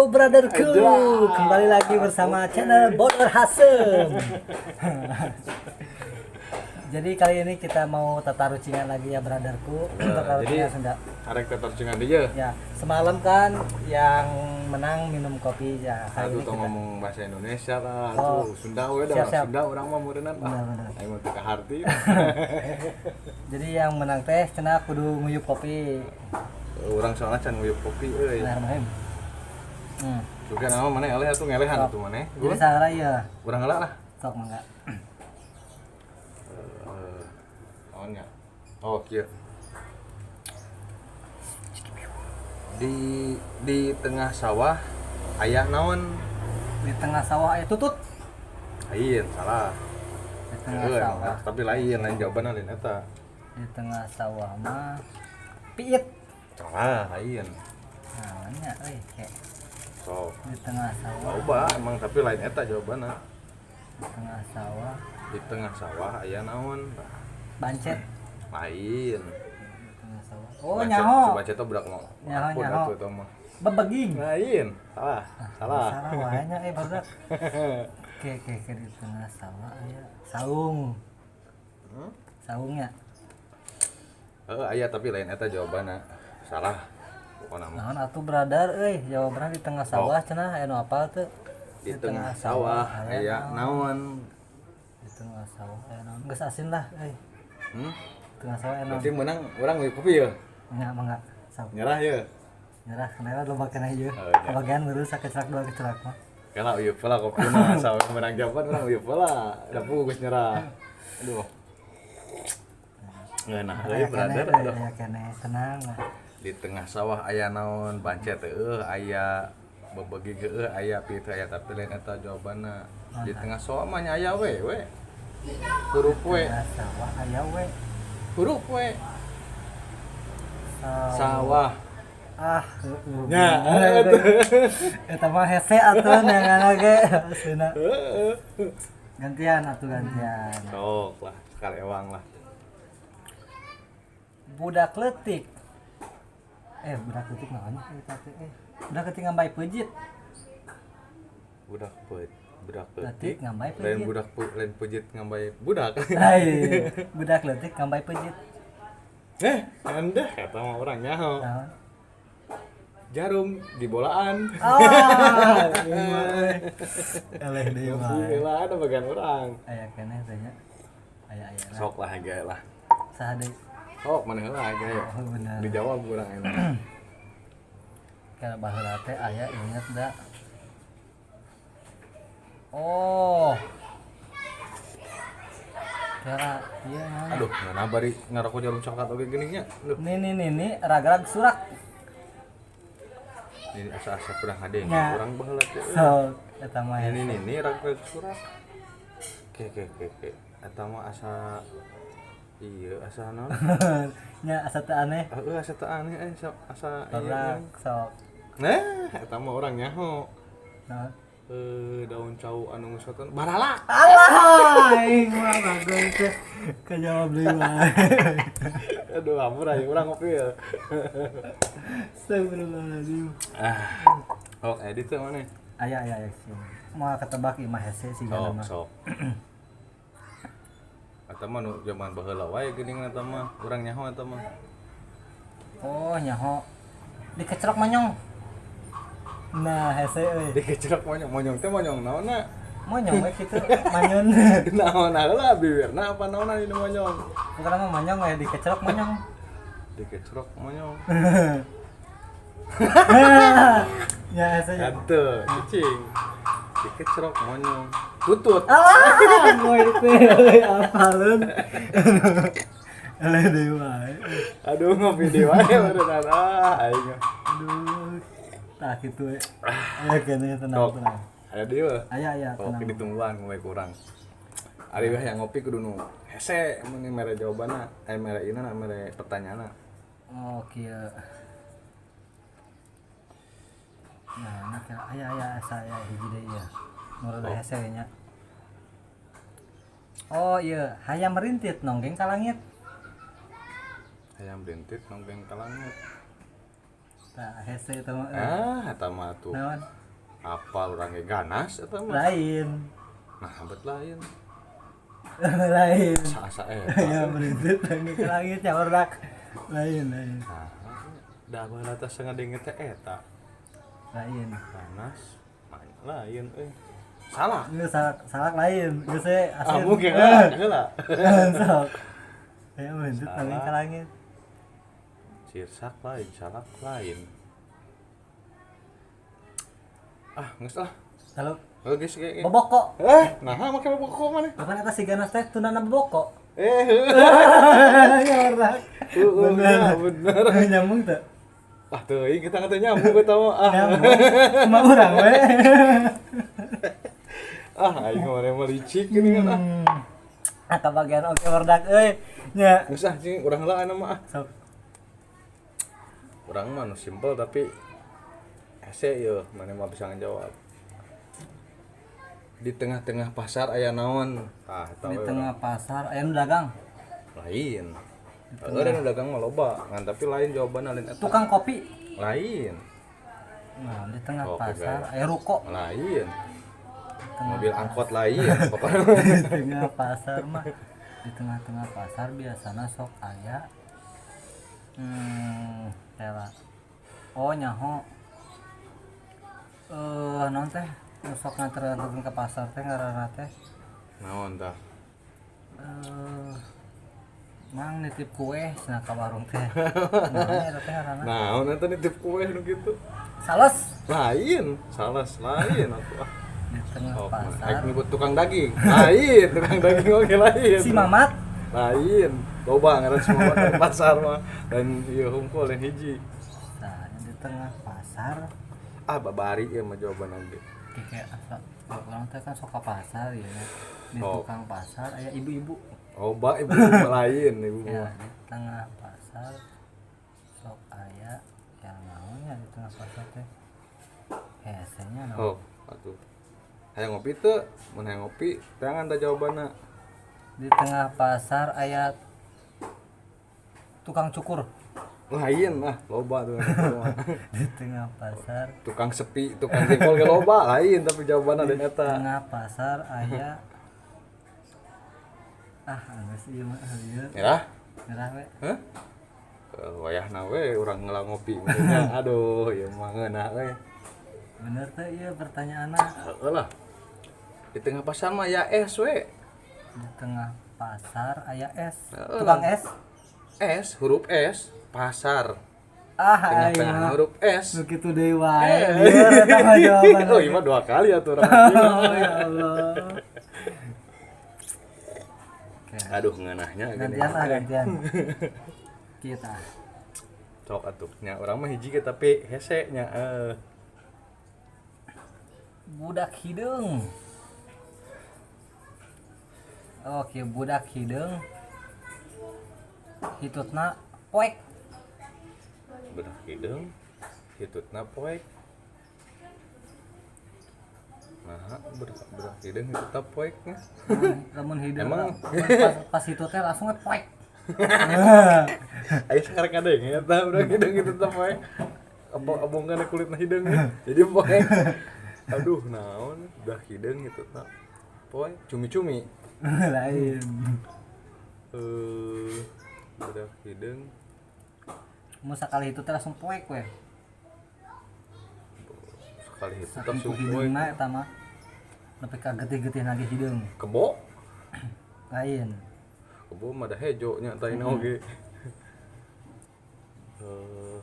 Brotherku, Aduh. Kembali lagi bersama channel Bodor Hasem. Jadi kali ini kita mau tatarucingan lagi ya, brotherku. Tatarucingan Jadi- Sunda. Arek tatarucingan dia. Ya, semalam kan yang menang minum kopi ya. Kali Aduh, ini tong kita ngomong bahasa Indonesia lah. Oh. Tuh, Sunda we dah, Siap, orang siap. Sunda urang mah meureunnan. Benar, benar. Aing mah teu kaharti. Jadi yang menang teh cenah kudu nguyup kopi. Urang soalnya can nguyup kopi euy. Bismillahirrahmanirrahim. Juga nama mana eleh atuh ngelehan Sok. atuh maneh. Jadi salah ya. Urang heula lah. Sok mangga. Eh, naon nya? Oh, kieu. Di tengah sawah aya naon? Di tengah sawah aya tutut. Lain, salah. Di tengah Heuh, sawah. tapi lain, lain jawabanna lain eta. Di tengah sawah mah piit. Salah, lain. Naonnya euy kayak Sok. di tengah sawah. Loba emang, tapi lain eta jawabanna. Di tengah sawah. Di tengah sawah aya naon? Bancet. Lain. Di tengah sawah. Oh, Bancet- nyaho. Si bancet teh budak mau. Nyaho, Ampun, nyaho. atuh eta mah. Bebeging. Lain, salah, salah. Salah wae nya eh barudak. Oke, di tengah sawah aya saung. Hmm? Saungnya. Heeh, aya tapi lain eta jawabanna. Salah. Pokona mah. Naon atuh, brother euy, jawabanna di tengah sawah cenah aya nu apal teu? Di tengah sawah aya naon? Di tengah sawah aya naon? Geus asin lah euy. Hmm? Di tengah sawah aya naon? Berarti menang urang nguyup kopi ya? Nya mangga. Saung. Nyerah ya? Nyerah kenapa loba keneh ieu. Oh, iya. Kebagian lurus sakecelak dua kecelak mah. Kela uyup lah kopi mah sampai menang jawaban urang uyup lah. Da geus nyerah. Aduh. Ngeunah euy Aya brother. keneh, Aduh. aya keneh tenang lah. Di tengah sawah aya naon? Bancet heueuh, aya bebegi heueuh, aya pitu aya, tapi lain eta jawabanna. Di tengah sawah mah nya aya we we. Huruf we, Tengah sawah aya we. Huruf we. Sawah. Sawah. Ah, heueuh. Nya, Eta mah hese atuh neangan ge aslinya. Heeh. Gantian atuh, gantian. Sok lah, sekali ewang lah. Budak leutik. Eh, budak leutik naon eta teh? Eh, budak leutik ngambay peujit. Budak peut, budak Leutik leutik. ngambay Lain peujit. budak lain peujit ngambay budak. Hai, budak leutik ngambay peujit. Eh, anda kata mah urang nyaho. Naon? Jarum di bolaan. Ah, ieu mah, euy. Eleh deui mah. Gila, ada bagian orang. Aya keneh teh nya. Aya aya lah. Sok lah gaya lah. Saha deui? Sok mana heula gaya. Oh, bener. Dijawab urang enak. Karena baheula teh aya inget da. Oh. Kira ieu naon? Aduh, nggak bari ngarokok Jarum coklat oge geuning nya. Aduh, Nini nini ragrag surak. Ini asa-asa pernah ngadeng Nya. urang baheula teh. Sok eta mah Ini nih, ini ragrag surak. Oke, oke, oke, oke. Eta mah asa iya asa naon? Nya asa teu aneh. Heeh, asa teu aneh eh asa, asa iya. Ragrag sok. Nah, eta mah urang nyaho. Naon? Eh, daun cau anu ngusotan baralak. Alah, aing mah bagus teh. Kajawab deui wae. Aduh, ampun ayo urang ngopi ya. Astagfirullahaladzim. Ah. Oh, edit tuh mana? Aya aya aya sih. Moal ketebak ieu mah hese sih Sok, mah. sok. Eta mah nu zaman baheula wae geuning eta mah, urang nyaho eta mah. Oh, nyaho. Dikecerok monyong. Nah, hese euy. Dikecerok monyong, monyong teh monyong naonna? Monyong we kitu, manyun. Naonna heula bibirna apa naonna ini monyong? Bukan mah monyong we dikecerok monyong. Dikecerok monyong. Ya hese ya. Henteu, cicing. Dikecerok monyong. Tutut. Alah, moy teh euy apaleun. Eleh deui wae. Aduh, ngopi di wae beneran ah aing. Aduh. Tah kitu we. Aya keneh tenang Sok. tenang. Aya deui. Aya aya Oke tenang. ditungguan ngopi kurang. Ari weh yang ngopi kudu nu hese mun mere jawabanna, eh mere ina mere pertanyaanna. Oh, kieu. Nah, ini kira aya aya asa aya hiji deui ya. Nu rada hese nya. Oh iya, hayam rintit nonggeng ka langit. Hayam rintit nonggeng ka langit. Tah hese eta mah. Ah, eta mah tuh. Naon? Apal urang ge ganas eta mah. Lain. Nah, bet lain. Lain. Asa eta. Ya melintir langit ke langit ya barudak. Lain, lain. Nah, da baheula teh ngadenge teh eta. Lain. Ganas, main lain euy. Salah. Geus salak, salak lain. Geus we Ah, asin. mungkin heula, heula. Sok. Ya melintir langit ke Salak. langit. Sirsak lain, salak lain. Ah, geus lah. Kalau Oh, geus ge. boboko. Eh, nah make boboko maneh. Bukan eta si ganas teh tundana boboko. Eh, Ya barudak. heeh, Bener. bener. Nyambung teu? Ah, teuing kita teu nyambung eta mah. Ah. Nyambung. Cuma urang we. Ah, aing mah mah licik gini kan ah. Ah, kabagian oke barudak euy. Nya. Geus ah, cing urang heula anu mah ah. Sok. Urang mah nu simpel tapi hese ieu maneh mah bisa ngejawab. Di tengah-tengah pasar aya naon? Tah, eta Di we tengah pasar aya nu dagang. urang. Lain. Heeh, da nu dagang mah loba, ngan tapi lain jawabanna lain eta. Tukang kopi. Lain. Nah, di tengah Oke, pasar guys. aya ruko. Lain. Mobil angkot lain pokoknya. Di tengah pasar mah di tengah-tengah pasar biasana sok aya tela. Oh, nyaho. Eh, naon teh? Nu sok nganter-nganterkeun ke pasar teh ngaranna teh. Naon tah? Eh, mang nitip kue cenah ka warung teh. Naon eta teh ngaranna? Naon eta nitip kue nu kitu? Sales Lain, salah lain atuh. Ah. di tengah Oh, pasar. aik nyebut tukang daging. Lain, tukang daging oke lain. Si Mamat. Lain. Loba ngaran si Mamat di pasar mah. Dan ieu hungkul lain hiji. Nah, di tengah pasar Ah, babari ieu mah jawaban oge. kayak asa orang teh kan sok ka pasar ya. Di Oh. tukang pasar aya ibu-ibu. Loba ibu mah lain ibu Ya, mah. di tengah pasar sok aya ya naonnya di tengah pasar teh. Hesenya naon? Oh, atuh. Hayang ngopi teu? Mun hayang ngopi, teangan tah jawabanna. Di tengah pasar aya tukang cukur. Lain lah, loba tukang cukur mah. Di tengah pasar Tukang sepi, tukang jengkol ge loba lain tapi jawabanna lain di eta. tengah pasar aya ah geus ieu mah ieu. Nyerah? Nyerah we. Hah? Wayahna we urang ngelah ngopi maksudnya. Aduh, ieu mah ngeunah we. Bener teh ieu pertanyaanna. Heeh lah. Di tengah pasar mah ya es we. Di tengah pasar aya es. Heeh. Tukang es. S, huruf S, pasar. Ah, aing Tengah-tengah mah. huruf S. Nu kitu deui wae. Lieur eta mah jawabanna. Oh, iya mah dua kali atuh urang ngopi. Oh ya Allah. Oke. Aduh, ngeunahnya gini. Gantian ah, gantian. Kita. Cok atuh. Nya urang mah hiji ge tapi hese nya eh. Budak hideung. Oke, budak hideung. Hitutna poek. Budak hideung hitutna poek. Nah, budak hideung hitutna poek nya. Lamun hideung Emang? pas hitut teh langsung we poek. Ayo sekarang ada yang eta budak hideung hitutna poek. Apa abongkan kulitna hideung jadi poek. Aduh, naon budak hideung hitutna poek cumi-cumi. Lain. Eh, budak hideung Mun sakali hitut teh langsung poek we. sekali hitut Saking langsung ku poek. hideungna eta mah. Nepi ka getih-getih lagi hideung. Kebo? Lain. Kebo mah ada hejo nya taina oge. Eh,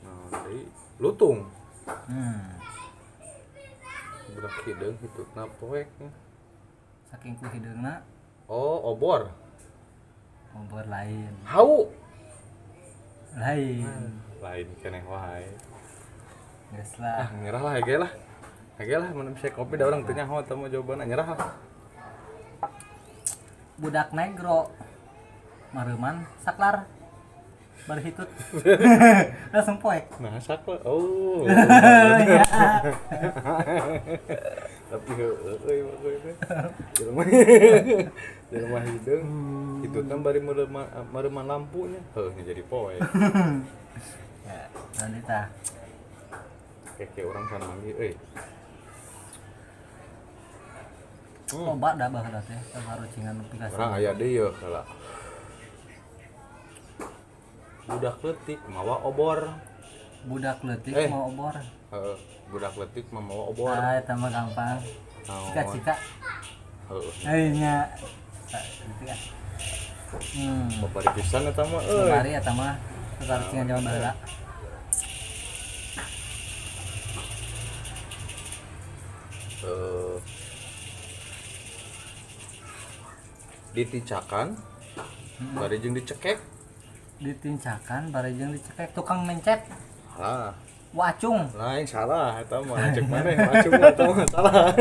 naon deui? Lutung. Budak hideung hitutna poek. Saking ku hideungna Oh, obor. obor lain. Hau. Lain. Lain keneh wae. Geus lah. Ah, nyerah lah hege lah. Hege lah mun bisa kopi da urang teu nyaho eta mah jawabanna nyerah lah. Budak negro mareuman saklar bari hitut langsung poek. Nah, saklar. Oh. Ya. Tapi heueuh euy mah euy teh. Jelema jelema hideung hitutna bari mareuman lampunya. Heuh nya jadi poek. Ya, Lanjut tah. Keke urang can manggih euy. Loba da baheula teh parucingan nu pikaseun. Urang aya deui yeuh heula. Budak leutik mawa obor. Budak leutik mawa obor. Heeh, budak leutik mawa obor. Ah, eta mah gampang. Cika-cika. Heeh. Euy nya. Babari pisan eta mah euy. Babari eta mah parucingan jaman baheula. Ditincakan bari jeung dicekek. Ditincakan bari jeung dicekek tukang mencet. Salah. Wacung. Lain salah eta mah cek maneh wacung eta mah salah.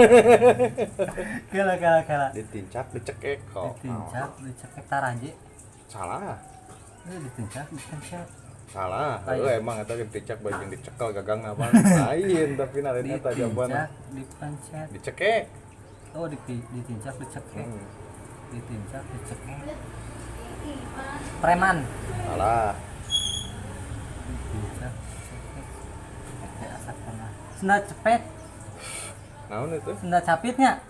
Kela kela kela. Ditincak dicekek kok. Ditincak dicekek taraje. Salah. Ditincak dipencet. Salah. Heuh emang eta ditincak bari jeung dicekel gagangna apa. Lain tapi na lain eta jawabanna. Ditincak dipencet. Dicekek. Oh ditincak dicekek. Ditincak dicekek. Preman. Salah. Ditincak dicekek. Asa pernah. Sendal cepet. Naon itu? Sendal capitnya.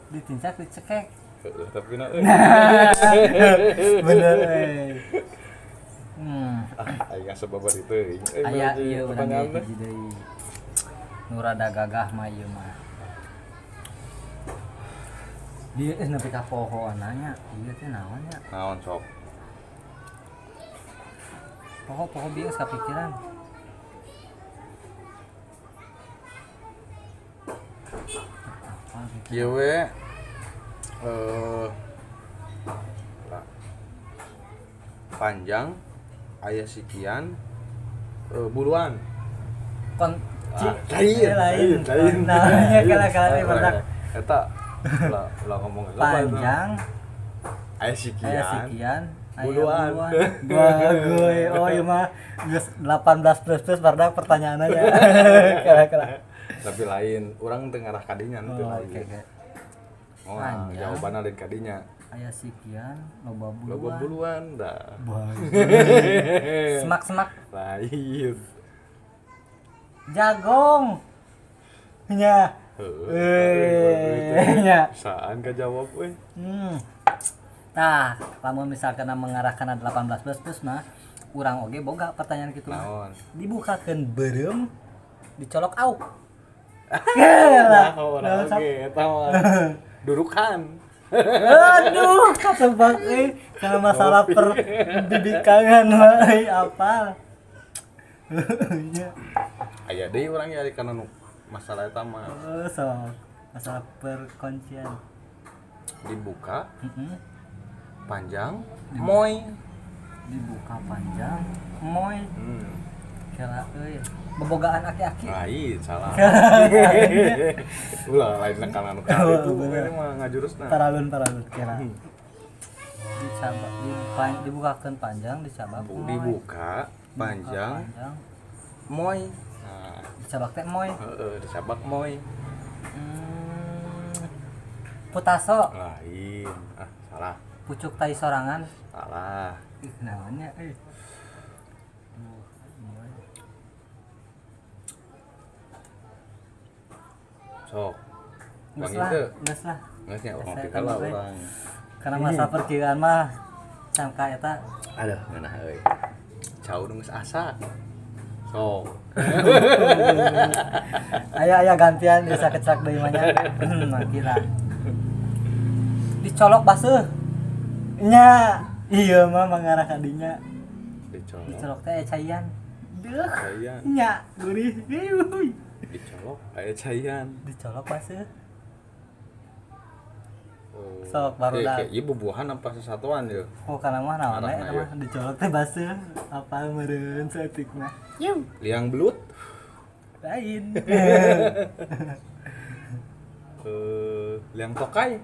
Ditincak dicekek. Heeh, tapi na euy. Bener euy. Ah, aing asa babar itu. Aya ieu urang hiji deui. Nu rada gagah mah ieu mah. Dia nepi ka pohoana nya, ieu teh naon nya? Naon sok? Poho-poho bieu geus kapikiran. Kieu we panjang aya sikian buluan. Kon lain lain. Nah, nya kala-kala teh eta lah ngomong panjang aya sikian buluan. Bagus. Oh ieu mah geus 18 plus plus bardak pertanyaanna nya. Kala-kala. Tapi lain, urang teu ngarah kadinya teu lain. Oke. Oh, jawabanna lain kadinya. Aya sikian loba buluan. Loba buluan dah. Semak-semak. Lain. Jagong. Nya. Nya. Saan ka jawab euy. Tah, lamun misalkan mengarahkan 18 plus plus mah urang oge boga pertanyaan kitu mah. Dibukakeun beureum dicolok auk. Lah, urang oge eta mah. Durukan. Aduh, kasebak euy kana masalah perbibikangan mah euy apal. Nya. Aya deui urang ge ari kana nu masalah eta mah. Oh, sok. Masalah perkoncian. Dibuka. Panjang, moy. Dibuka panjang, moy. Kela euy. Bobogaan aki-aki. Lain, salah. Ulah lain kana nu kali itu ini mah ngajurusna. Paralun kela. Dicabak, dibukakeun panjang, dicabak. Dibuka panjang, moy. Nah, dicabak teh moy. Heeh, dicabak moy. Putaso. Lain. Ah, salah. Pucuk tai sorangan. Salah. Ih, naonnya euy. Sok. Geus lah, geus lah. Geus nya urang pikir lah urang. Karena masa perkiraan mah sangka eta. Aduh, ngeunah euy. Cau nu geus asa. Sok. Aya gantian bisa kecak deui mah nya. Mangkira. Dicolok baseuh. Nya, iya mah mengarah ka dinya. Dicolok. Dicolok teh aya caian. Deuh. Caian. Nya, gurih. Hiuy. Dicolok aya caian. Dicolok baseuh. Sok baru dah. Ieu bubuhan apa sesatuan ieu? Oh, kana mah naon we mah dicolok teh baseuh. Apal meureun saeutik mah. Liang belut. Lain. Liang tokai.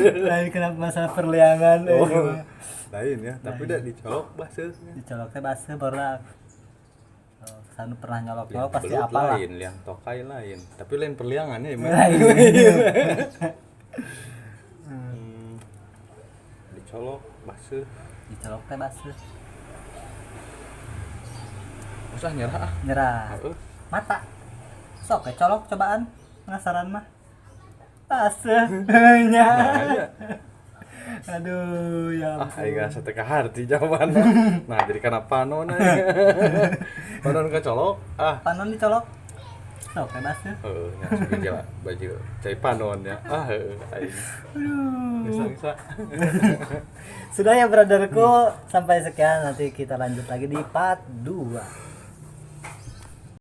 Lain kenapa masalah perliangan. Oh, lain ya, tapi dah dicolok baseuh. Dicolok teh baseuh baru lah. Sanu pernah nyolok-nyolok pasti apa lah. Lain, liang tokai lain. Tapi lain perliangannya ya. Lain. Dicolok baseuh. Dicolok teh baseuh. Usah nyerah ah. Nyerah. Heeh. Mata. Sok we colok cobaan, penasaran mah. Baseuh nya. Nah, iya. Aduh, ya Ah, ampun. aing asa teu kaharti jawabanna. Nah, jadi kana panon aing. Panon kecolok. Ah. Panon dicolok. Sok we baseuh. Heeh, nya sok jalan baju cai panon ya. Ah, heueuh aing. Aduh. Bisa bisa. Sudah ya, brotherku, sampai sekian, nanti kita lanjut lagi di part 2.